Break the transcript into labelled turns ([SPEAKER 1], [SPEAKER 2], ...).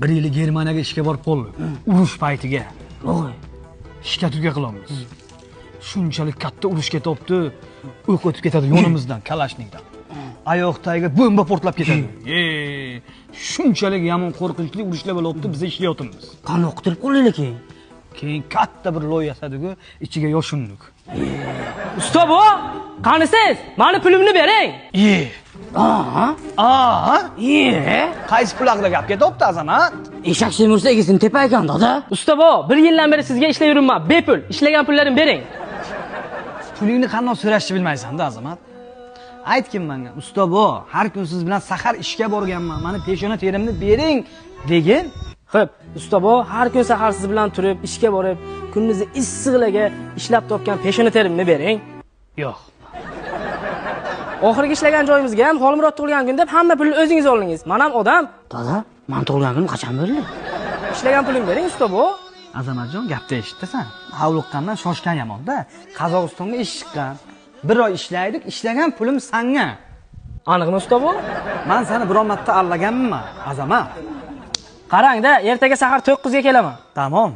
[SPEAKER 1] Bir yili Germaniyaga ishga borib qoldi. Urush paytiga.
[SPEAKER 2] Voy.
[SPEAKER 1] Shikatuga qilamiz. Shunchalik katta urush ketyapti. O'q o'tib ketadi yonimizdan, Kalashnikdan. Oyoq tagiga bomba portlab ketadi. Shunchalik yomon qo'rqinchli urushlar bo'lyapti, biz ishlayotimiz.
[SPEAKER 2] Qani o'qitirib qo'yinglar keyin.
[SPEAKER 1] Keyin katta bir loy yasadiku, ichiga yoshindik.
[SPEAKER 3] Usta bu, qanisiz? Mani pulimni bering.
[SPEAKER 1] Qaysi pul haqida gap ketyapti, Azamat?
[SPEAKER 2] Eshak semirsa egasini tepa ekan, dada.
[SPEAKER 3] Usta bu, bir yildan beri sizga ishlayveribman, bepul. Ishlagan pullarimni bering.
[SPEAKER 1] Pulingni qanday so'rashni bilmaysan-da, Azamat. Aytgin menga, usta bu, har kun siz bilan sahar ishga borganman, mani peshona terimni bering degin.
[SPEAKER 3] Xo'p, usta bu, har kun sahar siz bilan turib, ishga borib, kunduzi issiqlarga ishlab topgan peshona terimni bering.
[SPEAKER 1] Yo'q.
[SPEAKER 3] Oxirgi ishlagan joyimizga ham Xolmurod tug'ilgan kun deb hamma pulni o'zingiz oldingiz. Men ham odam.
[SPEAKER 2] Dada, men tug'ilgan kunim qachon bo'ldi?
[SPEAKER 3] Ishlagan pulimni bering, usta bu.
[SPEAKER 1] Azamatjon, gapni eshitdisan. Havluqqandan shoshgan yomon-da. Qozog'istonga ish chiqqan. Bir oy ishlaydik, ishlagan pulim sanga.
[SPEAKER 3] Aniqmi, usta bu?
[SPEAKER 1] Men seni biror marta allaganman, Azamat.
[SPEAKER 3] Qarang-da, ertaga sahar 9 ga kelaman.
[SPEAKER 1] Tamom.